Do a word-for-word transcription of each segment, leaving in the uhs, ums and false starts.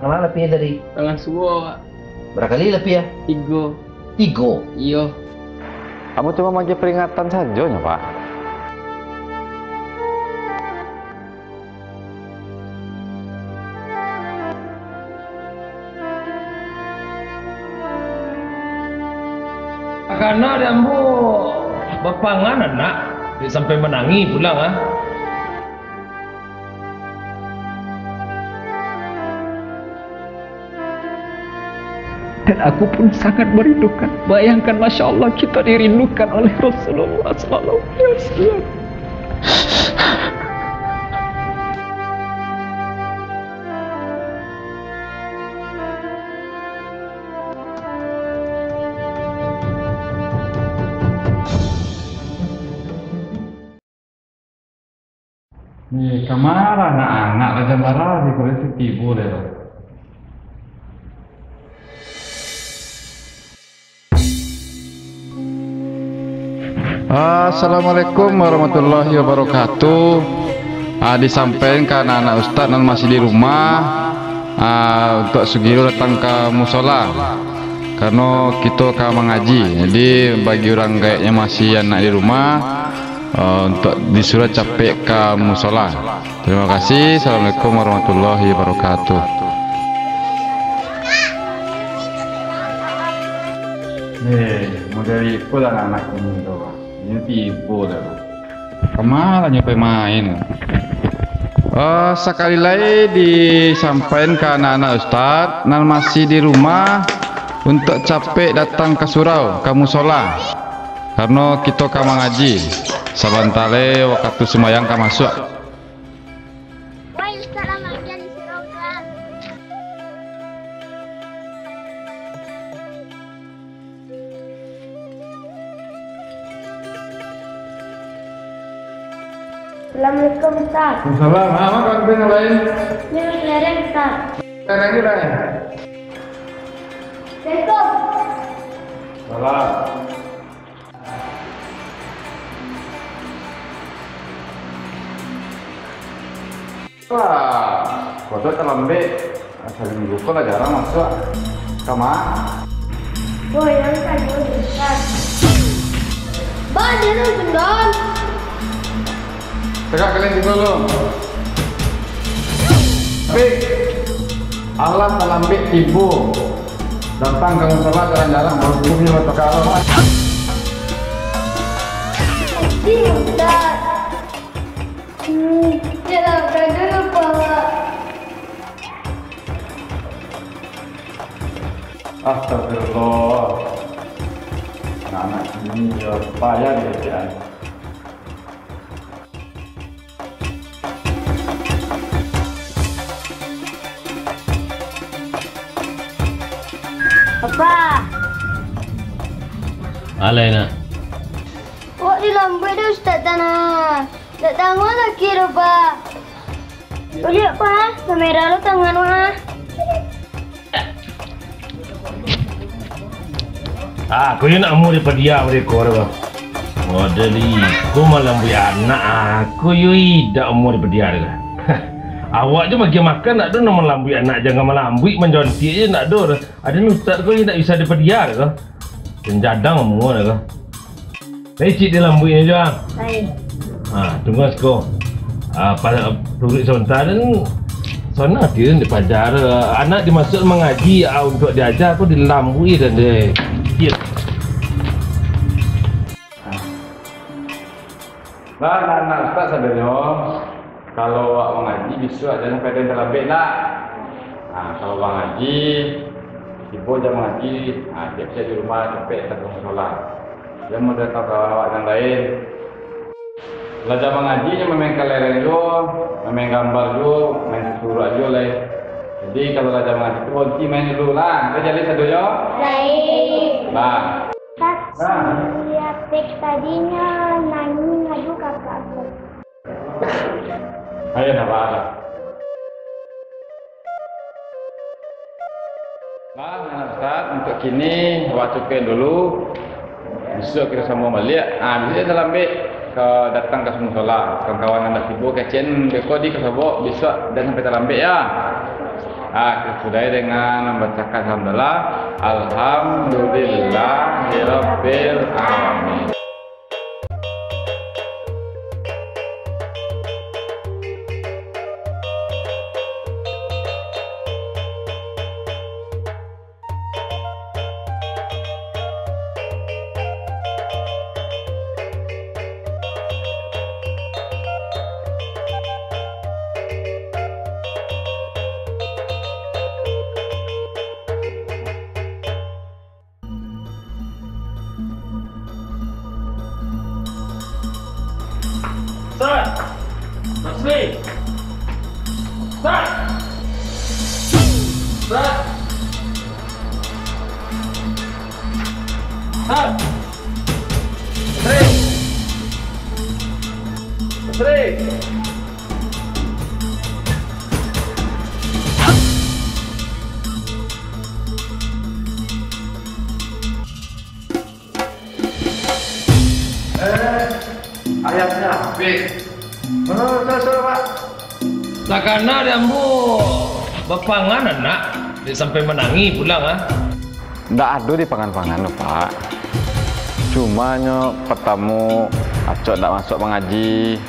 Tangan lapia tadi? Tangan suo, Pak. Bara kali lapia? Tigo. Tigo? Iyo. Ambo cuma maagiah peringatan sajo nyo, Pak. Karano dek ambo bapangan anak, dek sampai manangih pulang, ah. Dan aku pun sangat merindukan. Bayangkan, Masya Allah, kita dirindukan oleh Rasulullah sallallahu alaihi wasallam. Ni, ka ma anak-anak lah jam bara, di kolej tu tibo deh lah. Assalamualaikum warahmatullahi wabarakatuh. Ah, disampaikan ka anak-anak ustaz nan masih di rumah, ah, untuk sugiro datang ka musola, karano kito ka mangaji. Jadi, bagi urang gaek nan masih anak di rumah, ah, untuk disuruah capek ka musola. Terima kasih. Assalamualaikum warahmatullahi wabarakatuh. Eh, model iko lah anak ini tu. Ini tibo dah. Ka ma nyo pai main? Oh, sakali lai disampaikan ka anak-anak ustaz nan masih di rumah untuk capek datang ka surau, ka musola. Karano kito ka mangaji. Sabanta lai wakatu sumbayang ka masuak. Wai, ustaz lah mangaji di surau, Tuan. Assalamualaikum, Ustaz. Waalaikumsalam. Ah, ma kawan kito nan lain? Ni kelereng, Ustaz. Kelereng ni, Rai. Assalamualaikum. Salam. Wah, kau tu talambek. Asa minggu ko lah jarang masuak. Ka ma? Woi, yang tadi Ustaz. Bah, dia tu sundal. Tegak kalian tigo lu. Tapi, alah talambek tibo. Datang ka musola jarang-jarang, baru tibo ni lah takalo. Sedih, Ustaz. Hmm, yalah, kan dulu, Pak. Astagfirullah. Anak-anak ini yo payah diajekan. Apa? Alai nak. Wak dilambuik dek Ustaz Tanah. Dak tangguang laki tu, Pak. Uliak, Pak, mamerah lo tangan, Wak. Ah, ko yo nak amuah dipadia mereka tu, Pak. Model iko malambuik anak, aku yo indak amuah dipadia tu. Awak jo bagi makan nak do, nak malambuik anak, jangan malambuik, manjontiak je nak do. Ado ustaz ko indak bisa dipadia tu. Janjadang amuah tu. Lai cik dilambuik nyo jo, ah. Lai. Ha, tunggu siko. Ah, pa-, turuik sabanta den. Sana ti den dipaja. Anak dimasuak mangaji, ah, untuak diaja ko dilambuik den deh. Cik. Bah, anak-anak ustaz sadonyo, kalau awak mangaji, bisuak jan sampai den talambek nak. Ha, kalau mangaji, tibo jam mangaji, ha, siap-siap di rumah, capek datang ka musola. Jan model kawan awak nan lain. Lah jam mangaji, nyo main kelereng juo, main gambar juo, main susuruak juo lai. Jadi, kalau lah jam mangaji tu, bonti main dulu lah. Kita jaleh sadonyo? Baik. Bah. Ustaz, si Apek tadi nyo nangih ngadu kakak aku. Ayo, ndak baa. Bah, anak ustaz, untuak kini, awak cukuikan dulu. Bisuak kito sambung baliak. Ah, bisuak jan talambek ka datang ka musola. Kawan-kawan nan lah tibo kecek beko di ka sobok, bisuak jan sampai talambek, yo. Ah, sudahi dengan mambacakan alhamdulillah. Alhamdulillahirabbil alamin. Sat! Basri! Sat! Sat! Sat! Basri! Basri! Eh, ayamnyo abih. Oh, sudah, sudah, Pak. Takana di ambo bapangan anak, dek sampai manangih pulang, ah. Ndak ado dipangan-pangan doh, Pak. Cumanyo, partamo, acok ndak masuak mangaji.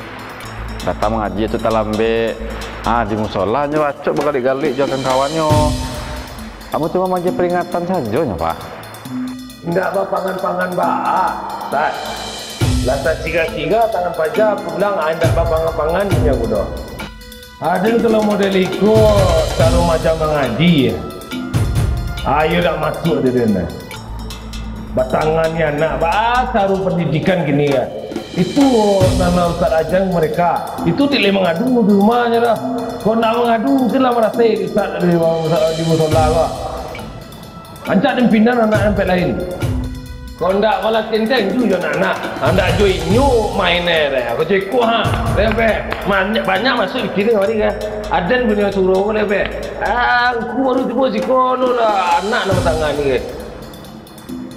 Datang mangaji acok talambek. Ah, di musola nyo acok bagalik-galik jo kawan-kawannyo. Ambo cuma maagiah peringatan sajo nyo, Pak. Indak bapangan-pangan baa, Sat. Lah tacigak-cigak tangan paja, pulang, ah, indak bapangan-pangan inyo ko doh. Aden kalau model iko, caro macam mangaji, ayo dak masuak di den. Batangani anak, baa caro pendidikan kini kan. Itu nan Ustaz Ajang mereka, itu tidak mangadu di rumah nyo dah. Kalau ndak mangadu, mungkin lah marasai Ustaz di, di musola lah. Rancak den pindah anak nan lain. Kok ndak malah tenteng tu jo anak-anak. Andak jo inyo main eh, deh. Kok jo iko ha. Deh, deh. Banyak, banyak masuak pikiran kamari kan. Aden punyo suruah ko, deh, deh. Ah, aku baru tibo siko lo lah. Anak nan batangani kan.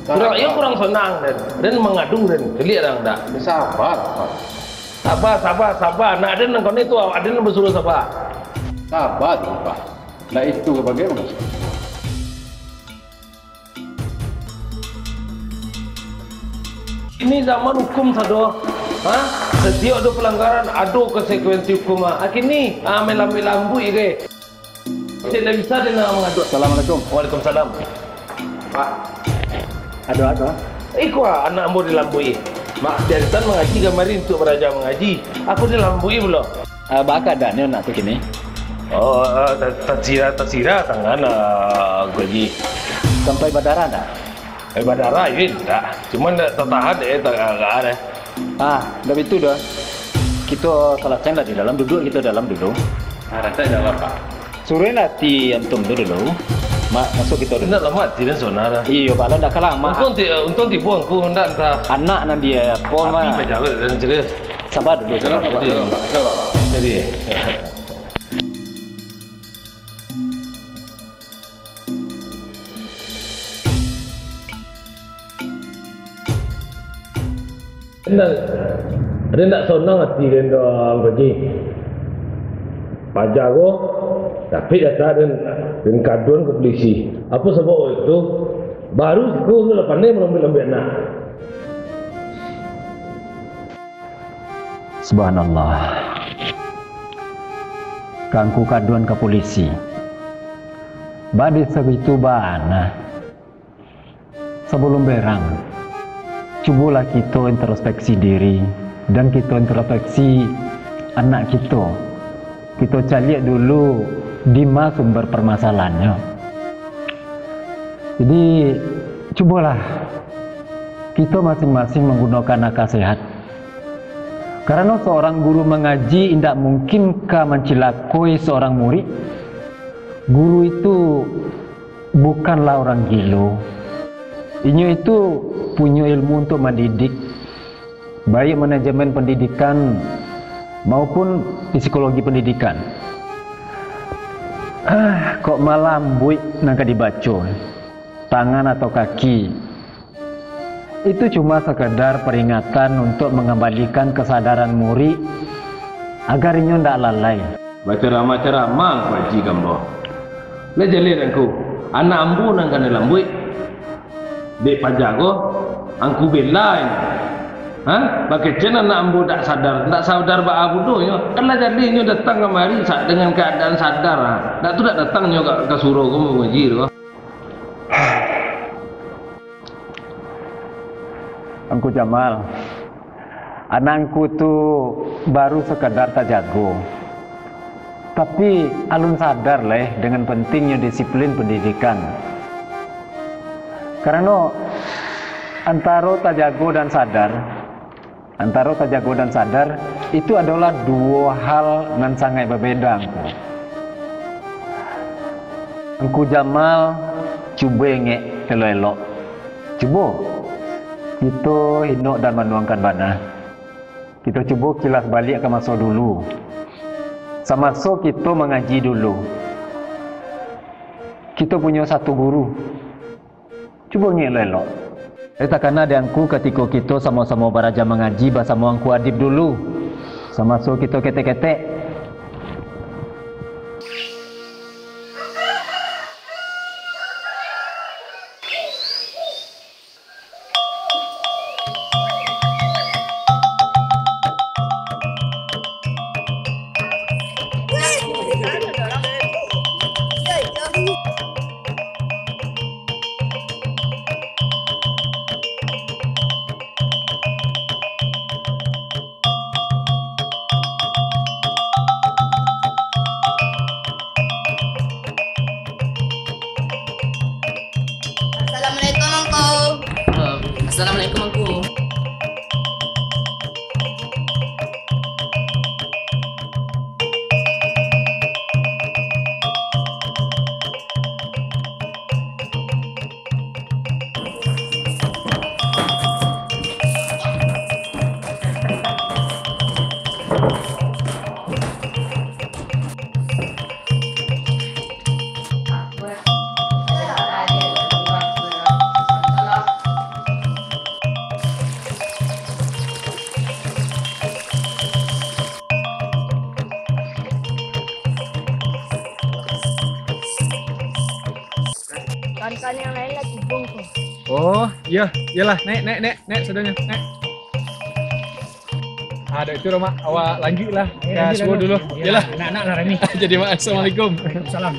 Kurang, iyo kurang sonang, den. Den mangadu, den. Caliak dang, dak? Sabar, Pak. Sabar, sabar, sabar. Nak den nan koni tu, aden nan basuruah sabar. Sabar tu, Pak. Nak itu ka bagaimana? Ini zaman hukum sado. Ha? Satiok ado pelanggaran, ado konsekuensi hukum, ha. Kini, ha, main lambuik-lambuik gai. Tidak bisa dia nak mangadu. Assalamualaikum. Waalaikumsalam. Pak, ado apo? Iko, ha, anak ambo dilambuik. Mak, biasan mangaji kamari untuak baraja mangaji. Aku dilambuik pulo. Ah, baa kaadaannyo anak tu kini? Oh, ah, ta-, tasirah, tasirah tangan, ah, Angku Haji. Sampai badarah ndak? Eh, badarah, iyo indak. Cuma ndak tatahan, eh, tagak-gagak, eh. Ah, ndak baitu doh. Kito salasaian lah di dalam, duduak kito dalam dulu. Ah, rancak dalam, Pak. Suruahlah ti antum tu dulu. Ma-, masuak kito dulu. Indak lamo ati den sona lah. Iyo, Pak, lah ndak ka lamo. Untuang ti-, untuang tibo angku, ndak antah. Anak nan dia, apo, Mak? Tapi bajawek dan serius. Sabar dulu, sabar. Sabar, sabar, sabar. Jadi. Indak, den ndak sonang ati den doh, Angku Haji. Paja ko, dapek data den, den kaduan ka polisi. Apo sabab itu? Baru siko lah pandai malambuik-lambuik anak. Subhanallah. Ka angku kaduan ka polisi. Baa dek sagitu bana. Sabalum berang, cubolah kito introspeksi diri, dan kito introspeksi anak kito. Kito caliak dulu dima sumber permasalahannyo. Jadi, cubolah kito masing-masing manggunokan akal sehat. Karano seorang guru mangaji indak mungkin ka mancilakoi seorang murid. Guru itu bukanlah orang gilo. Inyo itu punyo ilmu untuk mandidik, baik manajemen pendidikan maupun psikologi pendidikan. Ah, kok malambuik nan ka dibaco, tangan atau kaki? Itu cuma sekedar peringatan untuk mengembalikan kesadaran murid agar inyo ndak lalai. Bacaramah-caramah Angku Haji ka ambo. Lah jaleh angku, anak ambo nan kanai lambuik. Dek paja ko, angku bela inyo. Ha? Bakecen anak ambo dak sadar, dak sadar baa budo nyo. Kan lah jaleh nyo datang kamari sa-, dengan kaadaan sadar, ha. Dak tu dak datang nyo ka, ka surau ko mangaji tu ko. Angku Jamal, anak angku tu baru sakadar tajago. Tapi, alun sadar lai dengan pentingnyo disiplin pendidikan. Karano, antaro tajago dan sadar, antaro tajago dan sadar, itu adolah duo hal nan sangaik babeda, Angku. Angku Jamal, cubo ingek elok-elok. Cubo, kito inok dan manuangkan bana. Kito cubo kilas baliak ka maso dulu. Samaso kito mangaji dulu, kito punyo satu guru. Cubo ingek elok-elok. Eh, takana dek angku katiko kito samo-samo baraja mangaji basamo Angku Adib dulu, samaso kito ketek-ketek. Assalamualaikum, Angku. Assalamualaikum, Angku. Kawan-kawan yang lain lah tibo ko. Oh, iyo, iyolah, naik, naik, naik, naik, sadonyo, naik. Ah, dek itu, Mak, awak lanjuik lah. Iyo, ka lanjuik suo lah dulu. Iyolah, iyolah. Anak-anak lah rami. Jadi, Mak, assalamualaikum. Waalaikumsalam.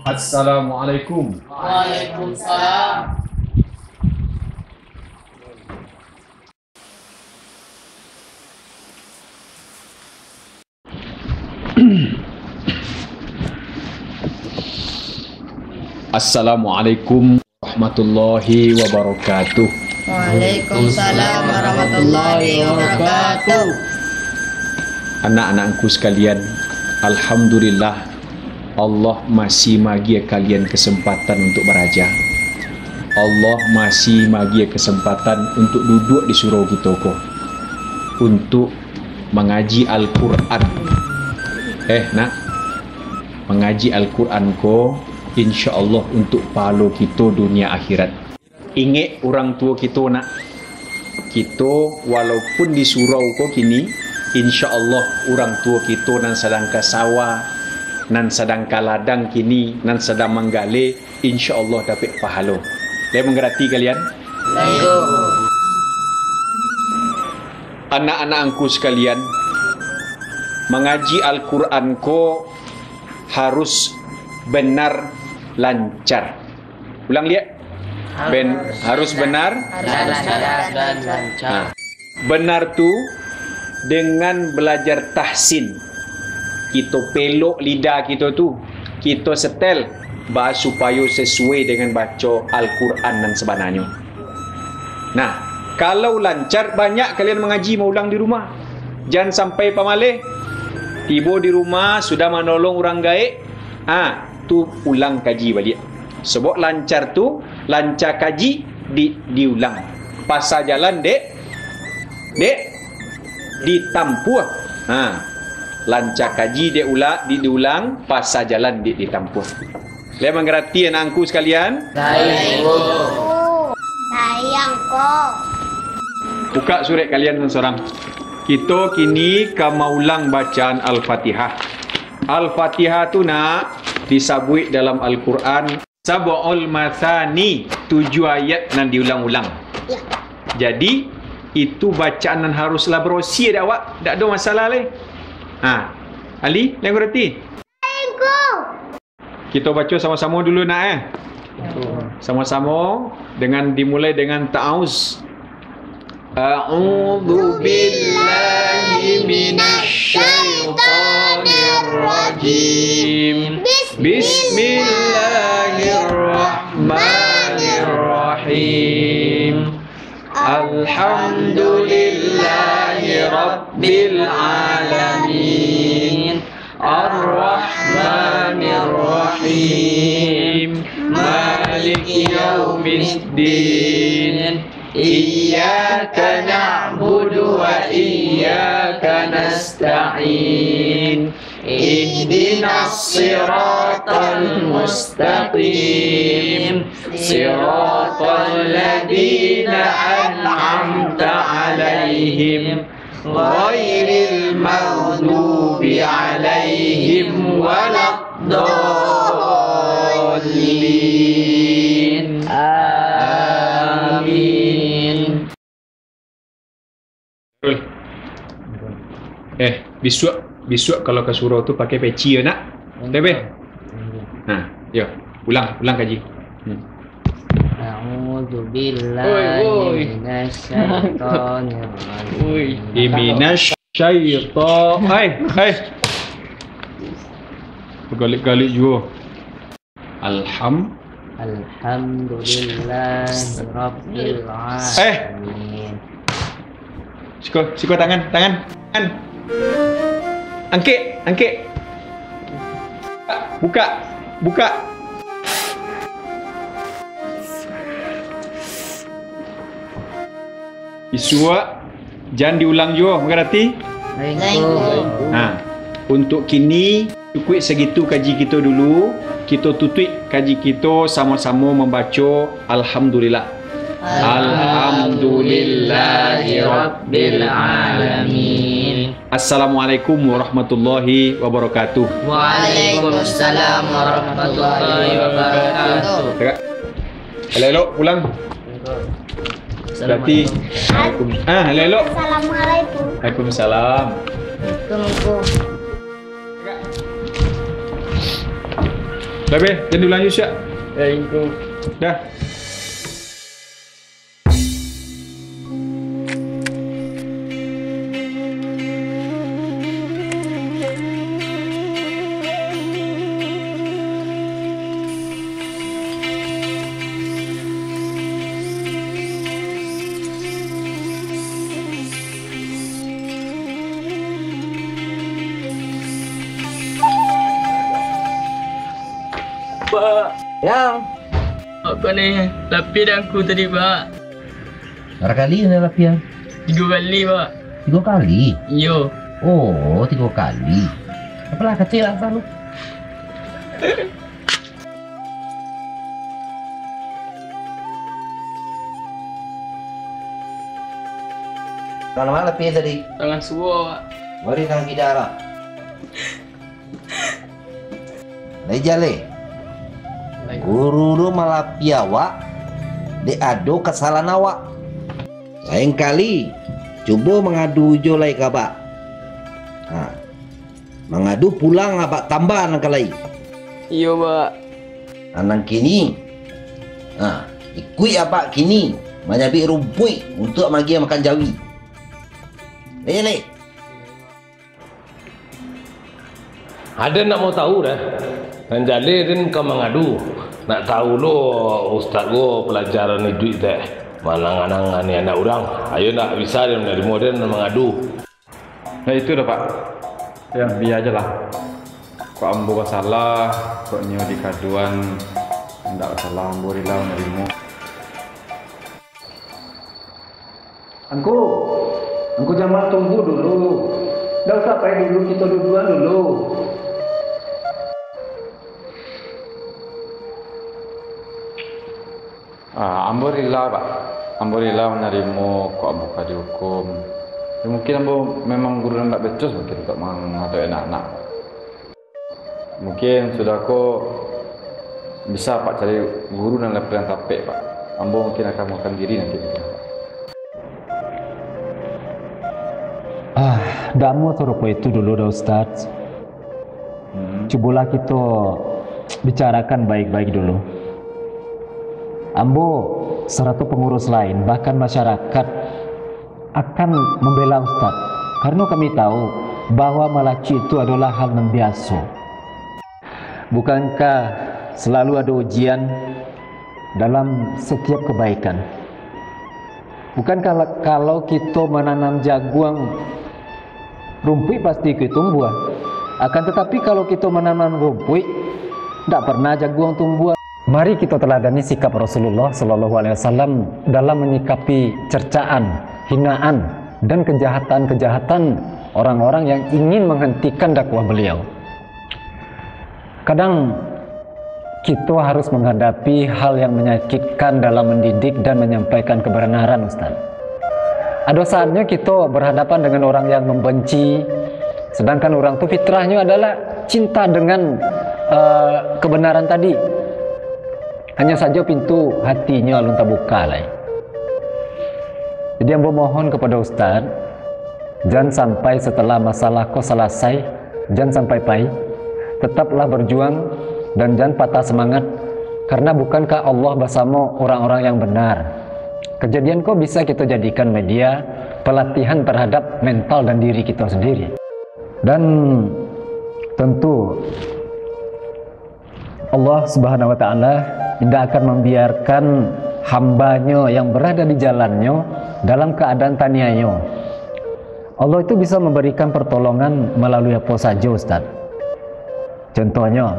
Assalamualaikum. Waalaikumsalam. Assalamualaikum warahmatullahi wabarakatuh. Waalaikumsalam warahmatullahi wabarakatuh. Anak-anakku sekalian, alhamdulillah, Allah masih magiah kalian kesempatan untuk baraja. Allah masih magiah kesempatan untuk duduak di surau kito ko, untuk mangaji Al-Quran. Eh, nak, mangaji Al-Quran ko, insya Allah, untuk pahalo kito dunia akhirat. Ingek urang tuo kito, nak. Kito, walaupun di surau ko kini, insya Allah, urang tuo kito nan sadang ka sawah, nan sadang ka ladang kini, nan sadang manggaleh, insya Allah dapek pahalo. Lai mangarati kalian? Lai. Anak-anak angku sekalian, mangaji Al-Quran ko harus benar lancar. Ulang liak. Ben, harus benar. Harus benar dan lancar. Nah, benar tu dengan belajar tahsin. Kito pelok lidah kito tu, kito setel, ba supayo sesuai dengan baco Al-Quran nan sabananyo. Nah, kalau lancar, banyak kalian mangaji maulang di rumah. Jan sampai pamaleh. Tibo di rumah, sudah manolong urang gaek, ah, tu ulang kaji baliak. Sabab lancar tu, lancar kaji di, diulang. Pasa jalan dek, dek ditampuah. Ha. Lancar kaji dek ula-, di, diulang, pasa jalan dek ditampuah. Lai mangarati anak angku sakalian? Baik, Guru. Sayang ko. Buka surek kalian surang-surang. Kito kini ka maulang bacaan Al-Fatihah. Al-Fatihah tu, nak, disabuik dalam Al-Quran sab'ul mathani, tujuah ayat nan diulang-ulang. Ya. Jadi, itu bacaan nan haruslah barosi dek awak, dak ado masalah lai. Ha, Ali, nan ngarati? Kito baco samo-samo dulu, nak, eh. Samo-samo dengan, dimulai dengan ta'awuz. A'udzu billahi minasy syaithanir rajim. Bismillahirrahmanirrahim. Alhamdulillahi rabbil alamin. Ar-Rahmanir Rahim. Maliki yaumiddin. Iyyaka na'budu wa iyyaka nasta'in. Ihdinas siratal mustaqim. Siratal ladzina an'amta 'alaihim. Ghairil maghdubi 'alaihim waladdallin. Amin. Eh, bisuak, bisuak kalau ka surau tu pakai peci yo, nak? Tebe? Nah, yo, ulang, ulang kaji. Hmm. A'udzu billahi minasy syaithanir rajim. Oi. Minasy syaitha-, ai, ai. Bagalik-galik juo. Alham- Alhamdulillahi rabbil alamin. Eh. Siko, siko tangan, tangan, tangan. Angkek, angkek. Buka, buka. Isuak, jan diulang juo, mangarati? Baik, Ngku. Nah, untuk kini, cukuik sagitu kaji kito dulu. Kito tutuik kaji kito samo-samo mambaco Alhamdulillah. Alhamdulillahi rabbil alamin. Assalamualaikum warahmatullahi wabarakatuh. Waalaikumsalam warahmatullahi wabarakatuh. Elok-elok pulang. Berarti, Assalamualaikum. Ah, elok-elok. Assalamualaikum. Waalaikumsalam. Assalamualaikum. Dah, be, jan diulang juo, Syak. Ya, Ngku. Dah. Pak. Yang. Apa ni? Lapih dangku tadi, Pak. Bara kali nan lapih? Tigo kali, Pak. Tigo kali? Iyo. Oh, tigo kali. Apalah kacil lah tu. Tangan ma lapih tadi? Tangan suo, Pak. Bari tangan kida lah. Lai jaleh. Guru tu malapih awak, dek ado kasalahan awak. Lain kali, cubo mangadu juo lai ka abak. Ha. Mangadu pulang abak tamba nan ka lai. Iyo, Pak. Nan kini, ha, ikuik abak kini manyabik rumpuik untuak magiah makan jawi. Lai jaleh. Aden nak mau tahu deh. Nan jaleh den ka mangadu. Nak tahu lo ustaz ko pelajaran iduik teh. Manang-anang ani anak urang. Ayo nak bisa den manarimo den mangadu. Nah, itu dah, Pak. Yang bia aja lah. Kok ambo basalah, kok nyo dikaduan ndak basalah, ambo rila manarimo. Angku, Angku Jamal, tunggu dulu. Ndak usah pai dulu, kito dudukan dulu. Ah, ambo rila, Pak. Ambo rila manarimo kok ambo ka dihukum. Ya, mungkin ambo memang guru nan indak becus mungkin untuak mangadoi anak-anak. Mungkin sudah ko bisa Apak cari guru nan labiah tapek, Pak. Ambo mungkin akan mengundurkan diri nanti mungkin, Pak. Ah, damo sarupo itu dulu dah, Ustaz. Hmm. Cubolah kito bicarakan baik-baik dulu. Ambo sarato pangurus lain, bahkan masyarakat, akan mambela Ustaz, karano kami tahu bahwa malacuik itu adolah hal nan biaso. Bukankah salalu ado ujian dalam satiap kabaikan? Bukankah la-, kalau kito mananam jaguang, rumpuik pasti iko tumbuah? Akan tatapi, kalau kito mananam rumpuik, ndak pernah jaguang tumbuah. Mari kito taladani sikap Rasulullah sallallahu alaihi wasallam dalam menyikapi cercaan, hinaan, dan kejahatan-kejahatan orang-orang yang ingin menghentikan dakwah beliau. Kadang kito harus menghadapi hal yang menyakitkan dalam mendidik dan menyampaikan kebenaran, Ustaz. Ado saatnyo kito berhadapan dengan orang yang membenci, sedangkan urang tu fitrahnyo adalah cinta dengan, eh, kebenaran tadi. Hanyo sajo pintu hatinyo alun tabuka lai. Jadi, ambo mohon kepada Ustaz, jan sampai setelah masalah ko salasai, jan sampai pai. Tetaplah berjuang dan jan patah semangat, karena bukankah Allah basamo urang-urang yang benar? Kejadian ko bisa kito jadikan media pelatihan terhadap mental dan diri kito sendiri. Dan tentu Allah Subhanahu wa Ta'ala indak akan membiarkan hamba-Nyo yang berada di jalan-Nyo dalam keadaan taniayo. Allah itu bisa memberikan pertolongan melalui apa saja, Ustaz. Contohnya,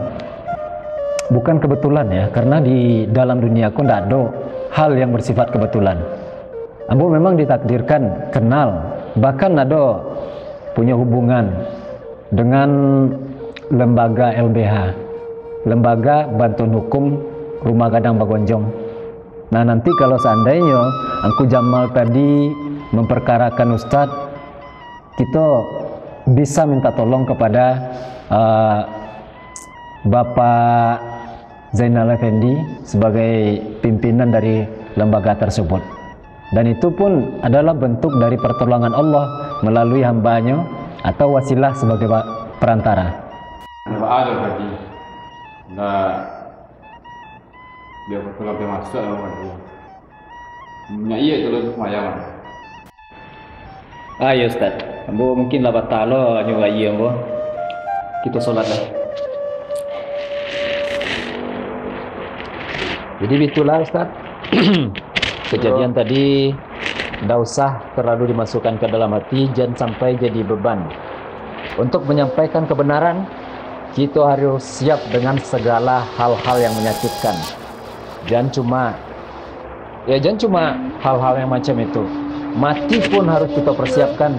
bukan kebetulan ya, karena di dalam dunia ko ndak ado hal yang bersifat kebetulan. Ambo memang ditakdirkan kenal, bahkan ado punya hubungan dengan lembaga L B H, Lembaga Bantuan Hukum Rumah Gadang Bagonjong. Nah, nanti kalau seandainyo Angku Jamal tadi memperkarakan Ustadz, kito bisa minta tolong kepada, eh, Bapak Zainal Effendi sebagai pimpinan dari lembaga tersebut. Dan itu pun adalah bentuk dari pertolongan Allah melalui hamba-Nyo atau wasilah sebagai ba-, perantara. Baa tu, Pak Haji? Ndak, bia, kalau bia masuak, Pak Haji. Minyak iyo tu lah sumayang. Ah, iyo, Ustaz. Ambo mungkin lah batal lo nyo aia ambo. Kito solat lah. Jadi, bitulah, Ustaz. Kejadian tadi ndak usah terlalu dimasukkan ke dalam hati, jan sampai jadi beban. Untuk menyampaikan kebenaran, kito harus siap dengan segala hal-hal yang menyakitkan. Jan cuma, ya, jan cuma hal-hal yang macam itu. Mati pun harus kito persiapkan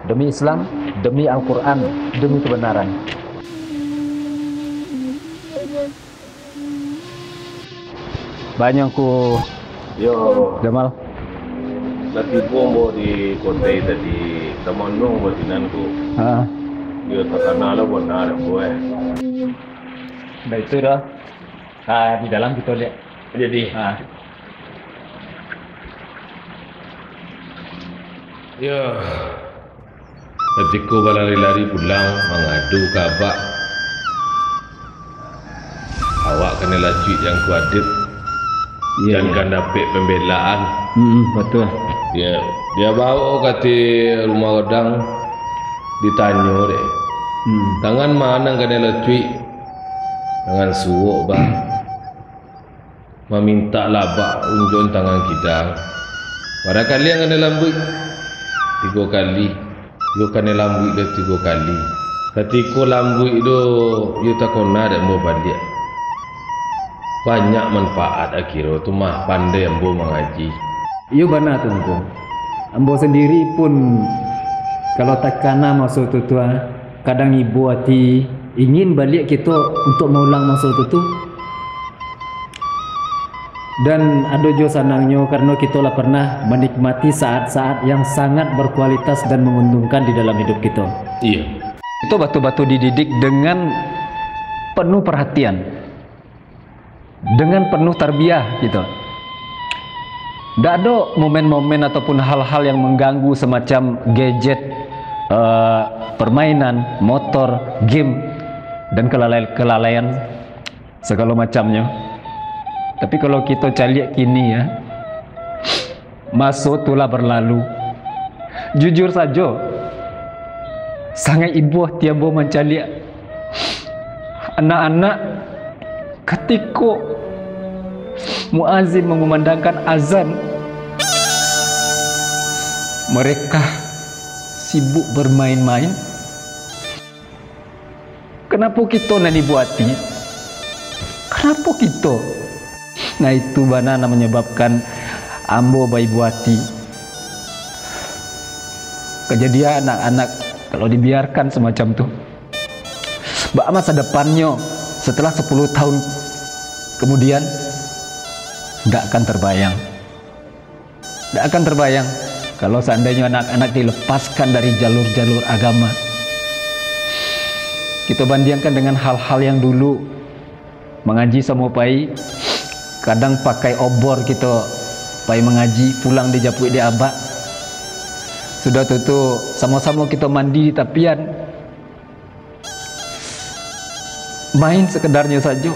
demi Islam, demi Al-Quran, demi kebenaran. Banyak ku Yo, Jamal. Lah tibo ambo di kotai tadi, tamono ambo sinan tu. Ha. Yo, takana lah bana ambo, eh. Dah itu dah. Ah, di dalam kito liek. Jadi. Ah. Yo. Katiko balari-lari pulang mangadu ka abak, awak kanai lacuik Angku Adib, iyo, jan iyo, kan dapek pambelaan. Hmm, batua. Yo, dibao ka ateh rumah gadang, ditanyo dek. Hmm. Tangan ma nan kanai lacuik? Tangan suok, Bang. Mamintak lah abak unjuak tangan kidang. Barapa kali ang kanai lambuik? Tigo kali. Iyo kanai lambuik doh tigo kali. Katiko lambuik doh, iyo takona dek ambo baliak. Banyak manfaat akiro tu mah, pandai ambo mangaji. Iyo bana tu, Angku. Ambo sandiri pun, kalau takana maso tu, tu, ah, kadang ibo ati, ingin baliak kito untuak maulang maso tu, tu. Dan ado juo sanangnyo karano kito lah pernah manikmati saat-saat yang sangat berkualitas dan menguntungkan di dalam hidup kito. Iyo. Kito batul-batul dididik dengan penuh perhatian, dengan penuh tarbiyah gitu. Ndak ado momen-momen ataupun hal-hal yang mengganggu semacam gadget, eh, permainan, motor, game, dan kelalai-, kelalaian segalo macamnyo. Tapi kalau kito caliak kini ya, maso tu lah berlalu. Jujur sajo, sangaik ibo ati ambo mancaliak anak-anak katiko muazin mengumandangkan azan, mereka sibuk bermain-main. Kanapo kito nan ibo ati? Kanapo kito? Nah, itu bana nan manyababkan ambo baibo ati. Kajadian anak-anak, kalau dibiarkan semacam tu, baa masa depannyo setelah sepuluh tahun kemudian? Ndak akan terbayang. Ndak akan terbayang kalau seandainya anak-anak dilepaskan dari jalur-jalur agama. Kito bandiangkan dengan hal-hal yang dulu, mangaji samo pai, kadang pakai obor kito pai mangaji, pulang dijapuik dek abak. Sudah tu, tu samo-samo kito mandi di tapian. Main sekedarnyo sajo,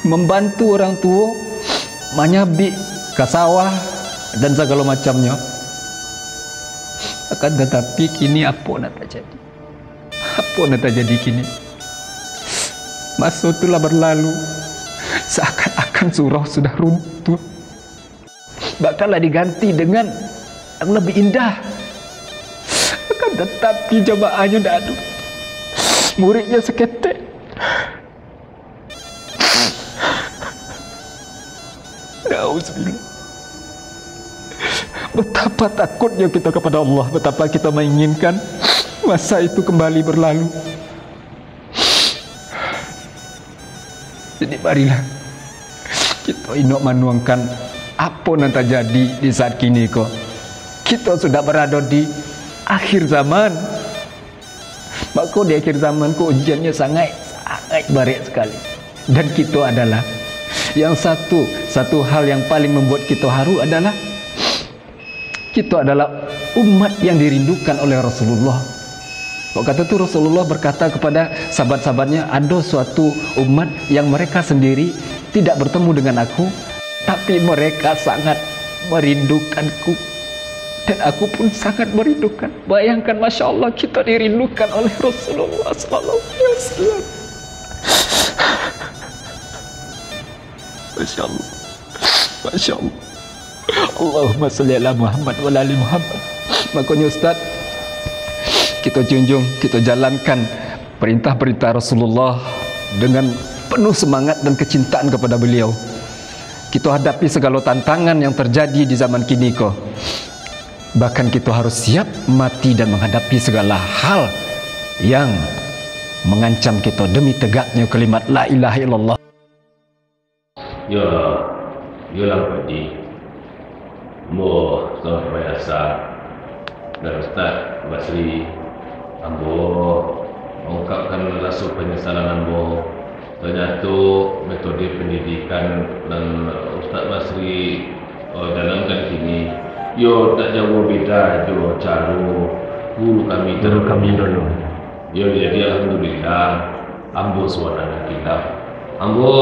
mambantu urang tuo manyabik ka sawah, dan sagalo macamnyo. Akan tatapi, kini apo nan tajadi? Apo nan tajadi kini? Maso tu lah barlalu, saakan-akan surau sudah runtuh. Bahkan lah diganti dengan yang lebih indah. Akan tatapi, jamaahnyo ndak ado, muridnyo saketek. Nauzubillah. Betapa takutnyo kito kepada Allah, betapa kito menginginkan masa itu kembali berlalu. Jadi, marilah kito inok manuangkan apo nan tajadi di saat kini ko. Kito sudah barado di akhir zaman. Mako, di akhir zaman ko ujiannyo sangaik, sangaik barek sakali. Dan kito adalah yang satu, satu hal yang paling membuat kito haru adalah kito adalah umat yang dirindukan oleh Rasulullah. Waktu itu Rasulullah berkata kepada sahabat-sahabatnya, "Ado suatu umat yang mereka sendiri tidak bertemu dengan aku, tapi mereka sangat merindukanku. Dan aku pun sangat merindukan." Bayangkan, Masya Allah, kita dirindukan oleh Rasulullah sallallahu alaihi wasallam. Masya Allah. Masya Allah. Allahumma salli ala Muhammad wa ala ali Muhammad. Makonyo, Ustaz, kito junjung, kito jalankan perintah-perintah Rasulullah dengan penuh semangat dan kecintaan kepada beliau. Kito hadapi segala tantangan yang terjadi di zaman kini ko. Bahkan kito harus siap mati dan menghadapi segala hal yang mengancam kito demi tegaknyo kalimat la ilaha illallah. Yo, yo lah, Pak Haji. Ambo sudah bayasa. Dan Ustaz Basri, ambo mengungkapkan raso penyesalan ambo. Tanyato metode pendidikan nan Ustaz Basri, eh, jalankan kini, yo tak jauh beda jo caro guru kami Guru kami terdahulu. dulu. Yo, jadi alhamdulillah, ambo suanana kilaf. Ambo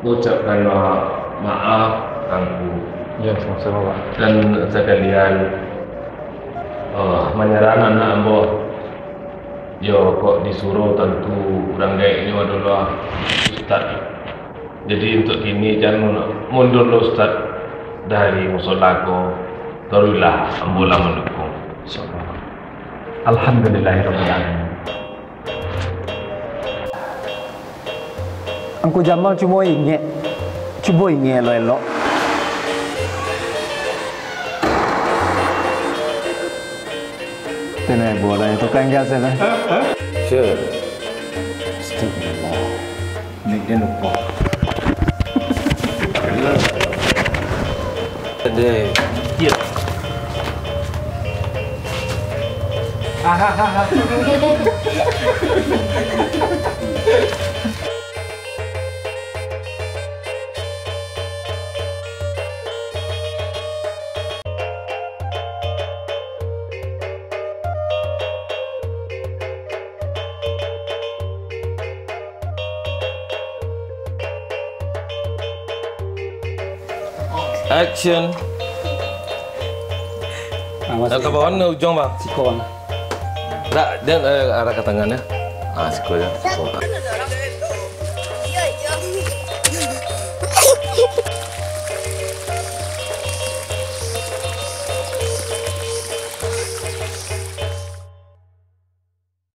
mengucapkan ma-, maaf, Angku. Ya, sama-sama, Pak. Dan sekalian, eh, manyarah anak ambo. Yo, kok disuruh, tantu urang gaeknyo adolah ustaz. Jadi, untuak kini, jan mundur lo ustaz dari musola ko. Taruihlah, ambo lah mandukung. InsyaAllah. Alhamdulillahirabbil alamin. Angku Jamal cubo ingek, cubo ingek elok-elok. Tenai bola itu kan enggak salah. Sure. Astagfirullah. Ni dia lupa. Deh. Iya. Action. Ah, masih. Nak ka bawah ni ujung, bang? Siko, bang. Tak, dia, eh, arah ka tangah ni. Ah, siko je. Siko.